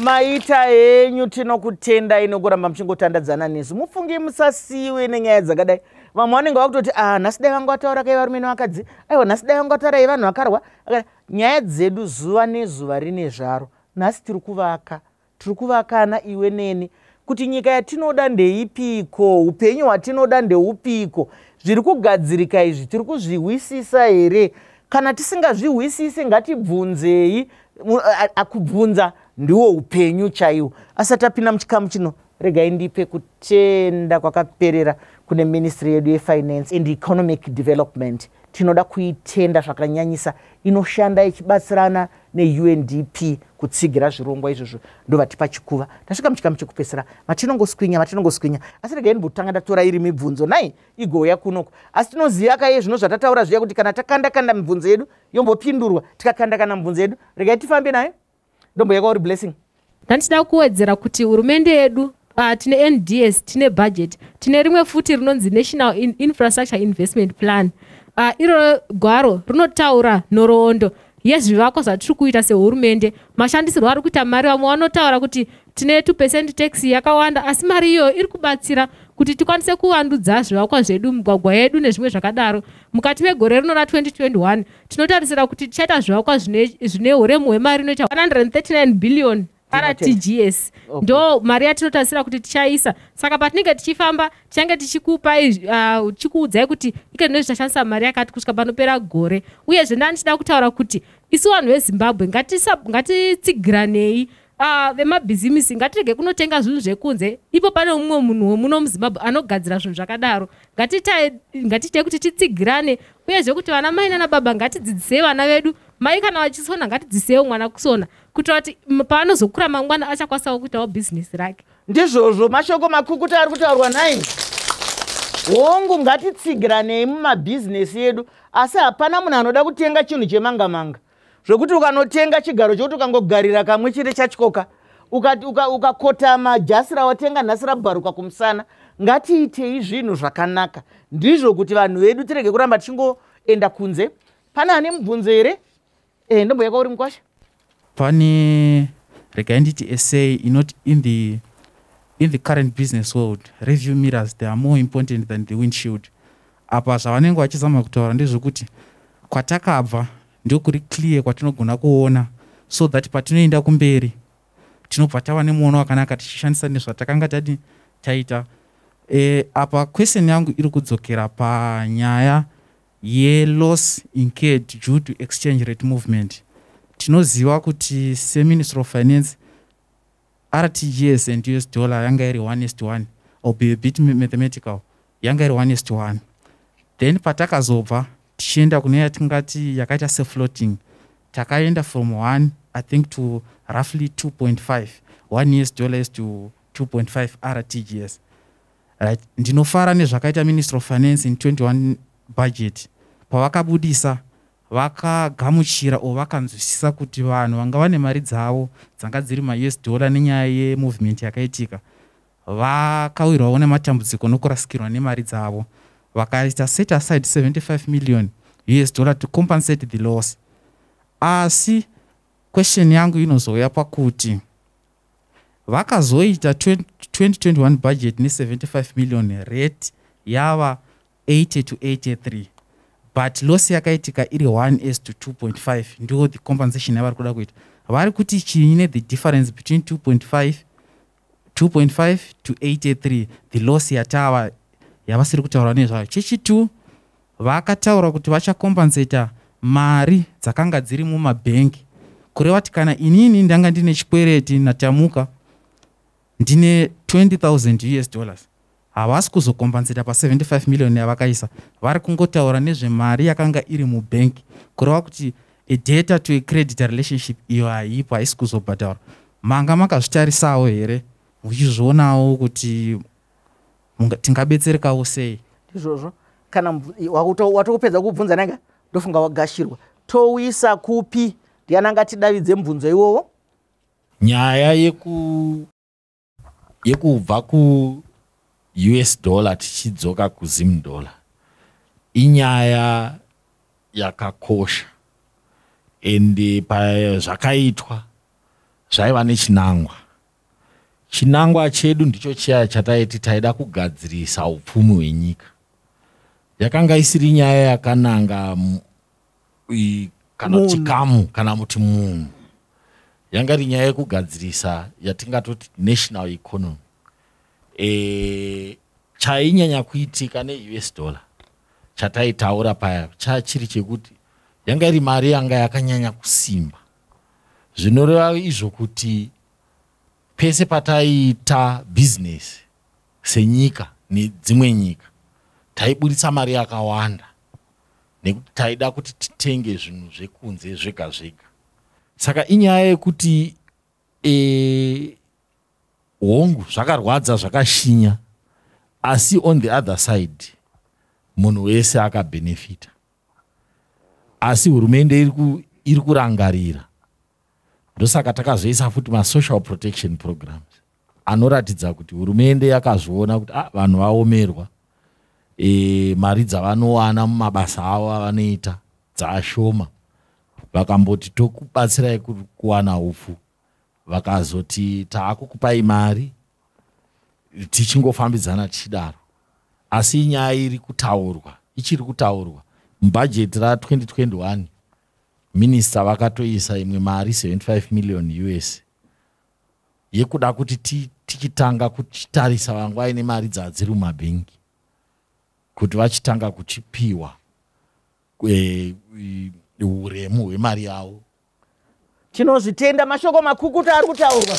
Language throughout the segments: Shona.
Maita henyu, tinokutendai nokuramba muchingotandadzana nesu. Mufunge musasiyiwe nenyaya dzakadai. Vamwe vanenge vakutoti, "Ah, nhasi dai vanga vataura kai varume nevakadzi, aiwa, nhasi dai vanga vataura vanhu vakarwa." Nyaya dzedu zuva nezuva rine zvaro. Nhasi tiri kuvaka, tiri kuvakana iwe neni kuti nyika yatinoda ndeipiko, upenyu hwatinoda ndeupiko, zviri kugadzirika izvi tiri kuzvihwisisa here? Kana tisingazvihwisisi, ngatibvunzei. Akubvunza ndiwo upenyu chaiwo. Asati apinda muchikamu chino, regai ndipe kutenda kwakaperera kune ministry yedu yeFinance and Economic Development. Tinoda kuitenda zvakanyanyisa, inoshanda ichibatsirana neUNDP kutsigira zvirongwa izvozvo. Ndovatipa chikuva. Tasvika muchikamu chekupesera matinongoswinya, matinongoswinya, asi regai ndimbotanga ndatora iri mibvunzo nai igouya kunoko. Asi tinoziva kaiye zvino zvatataura zviya kuti kana takanda kanda mibvunzo yedu yombopindurwa, tikakanda kana mibvunzo yedu, regai tifambe nayo. Ndomboyaka uri Blessing. Ndandida kuwedzera kuti hurumende yedu, tine NDS, tine budget, tine rimwe futi rinonzi National Infrastructure Investment Plan. Iroro gwaro rinotaura nhoroondo yezvivakwa zvatiri kuita sehurumende, mashandisirwo ari kuita mari. Vamwe vanotaura kuti tine 2% tax yakawanda, asi mari iyoyo iri kubatsira kuti tikwanise kuvandudza zvivakwa zvedu, migwagwa yedu nezvimwe zvakadaro. Mukati megore rino ra2021 tinotarisira kuti tichaita zvivakwa zvine uremu hwemari inoita 139 billion RTGS. Ndo mari yatinotarisira kuti tichaisa. Saka patinenge tichifamba, tichange tichikupai, tichikuudzai kuti ike ndino tichashandisa mari yakati kusvika panopera gore. Uyezve ndandichida kutaura kuti isu vanhu veZimbabwe ngatitsigiranei. Vemabhizimisi, ngatirege kunotenga zvinhu zvekunze ipo pane mumwe munhu wemuno muZimbabwe anogadzira zvinhu zvakadaro. Ngatiitei kuti titsigirane. Uyezve kuti vana mai nana baba, ngatidzidzisei vana vedu. Mai kana vachisona, ngatidzidzisewo mwana kusona, kuitira kuti paanozokura mangwana achakwanisawo kuitawo bhizinesi rake. Ndizvozvo, mashoko makukuta ari kutaurwa nai. Hongu, ngatitsigiranei mumabhizinesi edu, asi hapana munhu anoda kutenga chinhu chemanga manga zvokuti ukanotenga chigaro chokuti ukangogarira kamwe chete chatyoka, ukakotama jasi rawatenga nhasi rabharuka kumusana. Ngatiitei zvinhu zvakanaka, ndizvo kuti vanhu vedu tirege kuramba tichingoenda kunze. Pane ane mubvunzo here? Ndomboyaka uri mukwasha. Pane, regai nditi essay inoti, In the current business world, rearview mirrors, they are more important than the windshield." Apa zvavanenge vachizama kutaura ndezvekuti kwatakabva ndokuri clear, kwatinogona kuona, so that patinoenda kumberi tinobva tava nemuono wakanaka tichishandisa nezvatakanga tadi taita. Apa question yangu iri kudzokera panyaya yeloss incurred due to exchange rate movement. Tinoziva kuti seMinistry of Finance, RTGS and US dollar yanga iri 1 is to 1. I'll be a bit mathematical. Yanga iri 1 is to 1. Then patakazobva tichienda kune yatingati yakaita sefloating, takaenda from 1, I think, to roughly 2.5. 1 US dollar is to 2.5 RTGS, right? Ndinofara nezvakaita Ministry of Finance in 21 budget. Pavakabudisa, vakagamuchira o vakanzwisisa kuti vanhu vanga vane mari dzavo dzanga dziri maUS dollar, nenyaya yemovement yakaitika, vakawirwawo nematambudziko nokurasikirwa nemari dzavo. Vakaita set aside 75 million US dollar to compensate the loss. Asi question yangu inozouya pakuti vakazoita 2021 budget ne75 million, rate yava 80 to 83, but loss yakaitika iri 1 is to 2.5. Ndo the compensation yavari kuda kuita. Vari kuti chii nethe difference between 2.5 2.5 to 83, the loss yatava yavasiri kutaura nezvayo? Chechi2, vakataura kuti vachakompensata mari dzakanga dziri mumabhengi, kureva kuti kana inini ndanga ndine chikwereti naTamuka, ndine 20,000 US dollars, havasi kuzokompanseta pa75 million yavakaisa. Vari kungotaura nezvemari yakanga iri mubhengi, kureva kuti a debtor to a creditor relationship iyo haipo, haisi kuzobhadharwa. Manga makazvitarisawo here, muchizvionawo kuti tingabetserekawo sei? Ndizvozvo. Kana watokupedza kubvunza nanga, ndofunga wagashirwa. Touyisa kupi? Ndiani angatidavidze mubvunzo iwowo? Nyaya yekubva kuUS dollar tichidzoka kuZim dollar inyaya yakakosha, ende pazvakaitwa. Zvaiva nechinangwa. Chinangwa chedu ndicho chiya chataiti taida kugadzirisa upfumi hwenyika. Yakanga isiri nyaya yakananga kana Munhu. chikamu kana kuti munhu. Yanga iri nyaya yekugadzirisa yatingatoti national economy. Chainyanya kuitika neUS dollar chataitaura paya chachiri chekuti yanga iri mari yanga yakanyanya kusimba. Zvinoreva izvo kuti pese pataiita business senyika nedzimwe nyika taiburitsa mari yakawanda nekuti taida kuti titenge zvinhu zvekunze zvega zvega. Saka inyaya yekuti hongu zvakarwadza zvakashinya, asi on the other side munhu wese akabhenefita. Asi hurumende iri kurangarira. Ndosaka takazoisa futi masocial protection programs anoratidza kuti hurumende yakazviona kuti vanhu vaomerwa, mari dzavanowana mumabasa avo avanoita dzaashoma. Vakamboti tokubatsirai kuwana upfu, vakazoti taakukupai mari, tichingofambidzana tichidaro. Asi nyaya iri kutaurwa, ichiri kutaurwa. Mubhajeti ra2021 minista vakatoisa imwe mari 75 million US yekuda kuti tichitanga kuchitarisa vangu vaine mari dzadziri mumabhengi kuti vachitanga kuchipiwa uremu hwemari yavo. Tinozvitenda mashoko makukuta ari kutaurwa.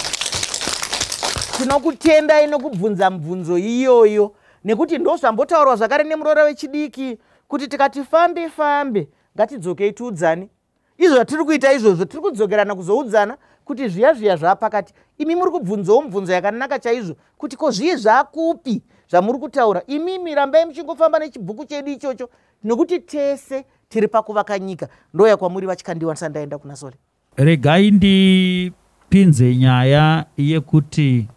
Tinokutendai nokubvunza mubvunzo iyoyo, nekuti ndozvambotaurwa zvakare nemuroora wechidiki kuti tikati fambe fambe ngatidzokei tiudzane. Izvo zvatiri kuita izvozvo, tiri kudzokerana kuzoudzana kuti zviya zviya zvaapakati. Imi muri kubvunzawo mubvunzo yakanaka chaizvo kuti ko zvii zvakupi zvamuri kutaura. Imimi rambai muchingofamba nechibhuku chedu ichocho, nekuti tese tiri pakuvaka nyika. Ndoya kwamuri vachikandiwa ndisati ndaenda kuna Sole. Regai ndipinze nyaya yekuti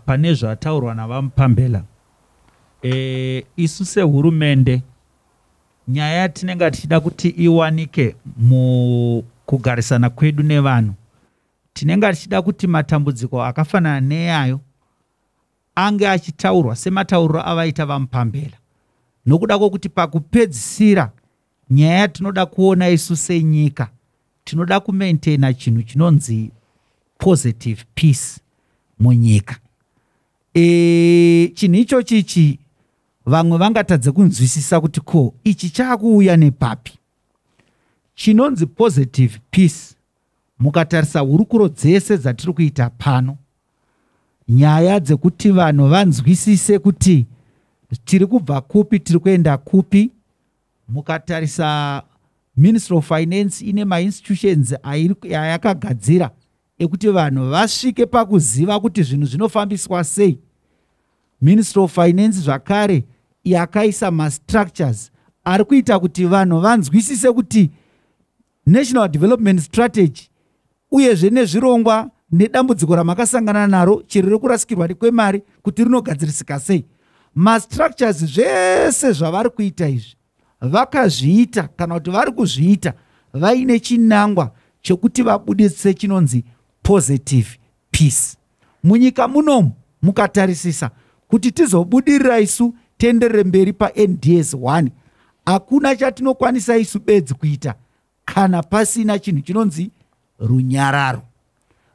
pane zvataurwa navaMupambela. Isu sehurumende nyaya yatinenge tichida kuti iwanike mukugarisana kwedu nevanhu, tinenge tichida kuti matambudziko akafanana neyayo ange achitaurwa sematauriro avaita vaMupambela, nokuda kwokuti pakupedzisira nyaya yatinoda kuona isu senyika, tinoda kumaintaina chinhu chinonzi positive peace munyika. Chinhu ichochi ichi vamwe vangatadze kunzwisisa kuti ko ichi chaakuuya nepapi. Chinonzi positive peace, mukatarisa hurukuro dzese dzatiri kuita pano, nyaya dzekuti vanhu vanzwisise kuti tiri kubva kupi, tiri kuenda kupi. Mukatarisa Ministry of Finance ine mainstitutions ayakagadzira ekuti vanhu vasvike pakuziva kuti zvinhu zvinofambiswa sei. Ministry of Finance zvakare yakaisa mastructures ari kuita kuti vanhu vanzwisise kuti National Development Strategy uyezve nezvirongwa nedambudziko ramakasangana naro chero rekurasikirwa kwemari kuti rinogadzirisika sei. Mastructures zvese zvavari kuita izvi vakazviita kana kuti vari kuzviita vaine chinangwa chekuti vabudise chinonzi positive peace munyika munomu. Mukatarisisa kuti tizobudirira isu tienderere mberi paNDS 1, hakuna chatinokwanisa isu bedzi kuita kana pasina chinhu chinonzi runyararo.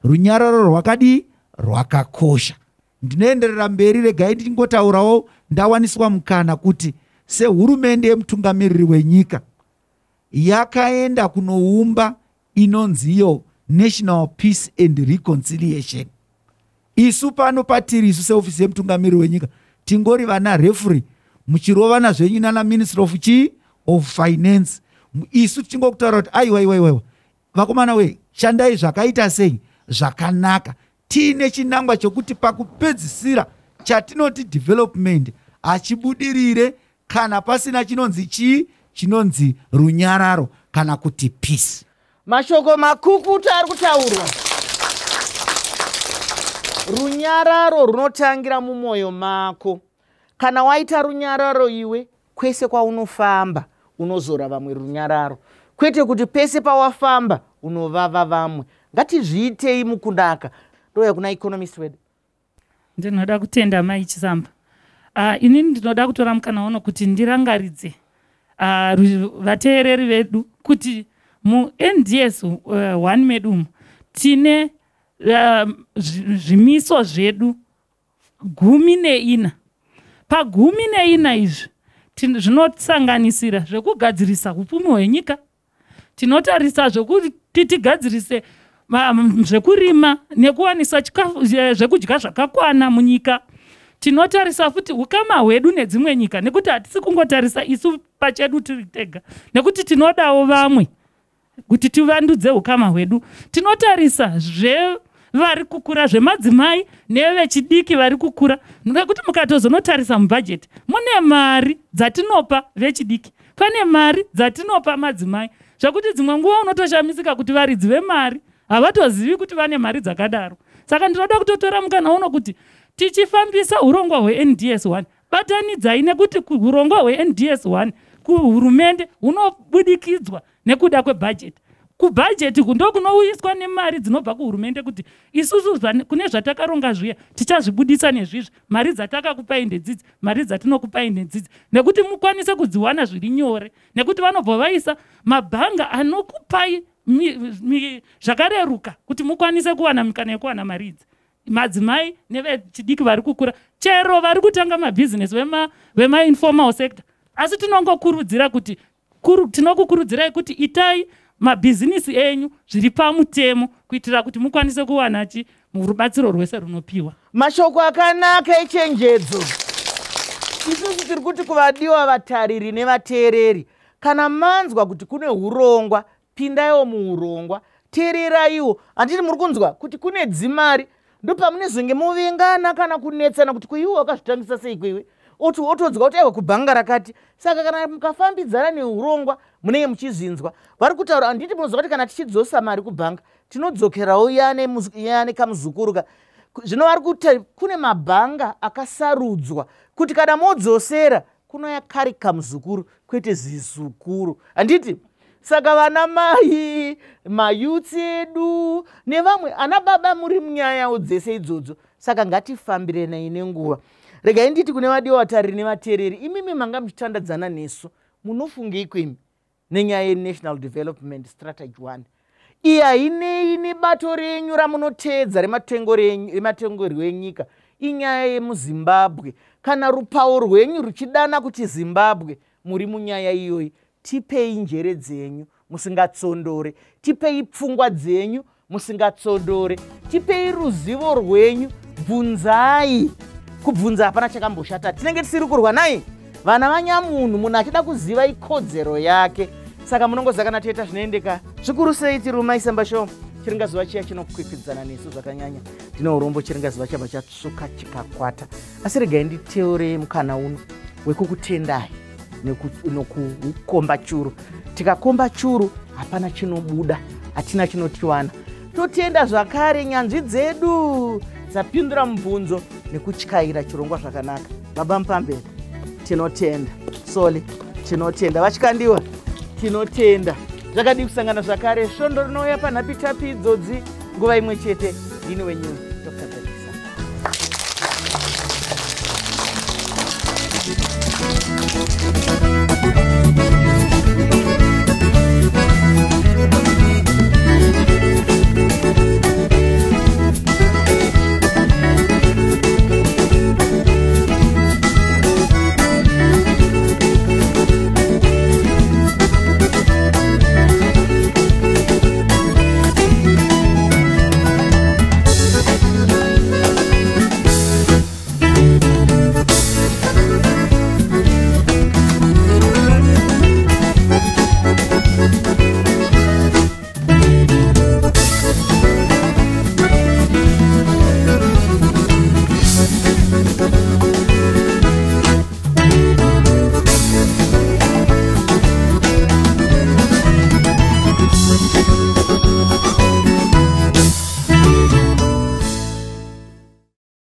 Runyararo rwakadii? Rwakakosha. Ndinoenderera mberi, regai ndingotaurawo ndawaniswa mukana kuti sehurumende yemutungamiriri wenyika yakaenda kunoumba inonziyo National Peace and Reconciliation. Isu pano patiri isu seofisi yemutungamiriri wenyika tingori vana referee, muchirovana zvenyu nana Minister of chii, of Finance. Isu tichingokutaura kuti aiwa iwa iwa vakomana we, shandai zvakaita sei zvakanaka, tiine chinangwa chokuti pakupedzisira chatinoti development hachibudirire kana pasina chinonzi chii, chinonzi runyararo kana kuti peace. Mashoko makukuta ari kutaurwa. Runyararo runotangira mumwoyo mako. Kana waita runyararo iwe, kwese kwaunofamba unozora vamwe runyararo, kwete kuti pese pawafamba unovava vamwe. Ngatizviitei mukunaka. Ndouya kuna economist wedu. Ndinoda kutenda Mai Chisamba. Inini ndinoda kutora mukana uno kuti ndirangaridze vateereri vedu kuti muNDS 1 medu umu tine zvimiso zvedu 14. Pa14 izvi zvinosanganisira zvekugadzirisa upfumi hwenyika, tinotarisa zvekuti tigadzirise zvekurima nekuwanisa chikafu zvekudya zvakakwana munyika. Tinotarisa futi ukama hwedu nedzimwe nyika, nekuti hatisi kungotarisa isu pachedu tiri tega, nekuti tinodawo vamwe kuti tivandudze ukama hwedu. Tinotarisa zvevari kukura, zvemadzimai nevechidiki vari kukura, nekuti mukatozonotarisa mubhajeti mune mari dzatinopa vechidiki, pane mari dzatinopa madzimai, zvekuti dzimwe nguva unotoshamisika kuti varidzi vemari havatozivi kuti vane mari dzakadaro. Saka ndinoda kutotora mukana uno kuti tichifambisa urongwa hweNDS 1, batanidzai, nekuti urongwa hweNDS 1 kuhurumende hunobudikidzwa nekuda kwebhajeti. Kubhajeti ndokunouyiswa nemari dzinobva kuhurumende kuti isusu kune zvatakaronga zviya tichazvibudisa nezvizvi, mari dzatakakupai ndedzidzi, mari dzatinokupai ndedzidzi, nekuti mukwanise kudziwana zviri nyore, nekuti vanobva vaisa mabhanga anokupai zvakareruka kuti mukwanise kuwana mikana yekuwana mari idzi. Madzimai nevechidiki vari kukura, chero vari kutanga mabhizinesi vemainformal sector, asi tinongokurudzira kuti tinokukurudzirai kuti itai mabhizinisi enyu zviri pamutemo kuitira kuti mukwanise kuwana rubatsiro rwese runopiwa. Mashoko akanaka echenjedzo. Isusu tiri kuti kuvadiwa vatariri nevateereri, kana manzwa kuti kune hurongwa, pindaiwo muhurongwa, teereraiwo. Handiti muri kunzwa kuti kune dzimari, ndopamunezenge movengana kana kunetsana kuti kuiwe wakazvitangisa sei kuiwe, otodzwa kuti aiwa kubhanga rakati. Saka kana mukafambidzana neurongwa munenge muchizvinzwa. Vari kutaura, handiti munoziva kuti kana tichidzosa mari kubhanga tinodzokerawo yane kamuzukuru ka. Zvino vari kuti kune mabhanga akasarudzwa kuti kana modzosera kunoya kari kamuzukuru kwete zizukuru, handiti? Saka vana mai, mayutsi edu nevamwe ana baba muri munyayawo dzese idzodzo. Saka ngatifambirenai nenguva. Regai nditi kune vadiwa vatariri nevateereri, imimi manga muchitandadzana nesu, munofungei kwemi nenyaya yeNational Development Strategy 1? Iyi hainei nebato renyu ramunoteedza rematengerwo enyika, inyaya yemuZimbabwe. Kana rupawo rwenyu ruchidana kuti Zimbabwe, muri munyaya iyoyi. Tipei njere dzenyu musingatsondore, tipei pfungwa dzenyu musingatsondore, tipei ruzivo rwenyu. Bvunzai, kubvunza hapana chakamboshata. Tinenge tisiri kurwa nai vana vanyamunhu, munhu achida kuziva ikodzero yake. Saka munongoziva kana toita zvinoendeka zvikuru sei. Tiri muMaiSamba Show, chiringazuva chiya chinokwikwidzana nesu zvakanyanya. Ndine urombo chiringazuva chabva chatsvuka chikakwata, asi regai nditeure mukana uno wekukutendai nokukomba churu. Tikakomba churu hapana chinobuda, hatina chinotiwana. Totenda zvakare nyanzvi dzedu dzapindura mubvunzo nekutyaira chirongwa zvakanaka. Baba Mupamberi tinotenda, Soli tinotenda, Vachikandiwa tinotenda. Zvakadii kusangana zvakare svondo rinouya panhapitapi idzodzi nguva imwe chete. Ndini wenyu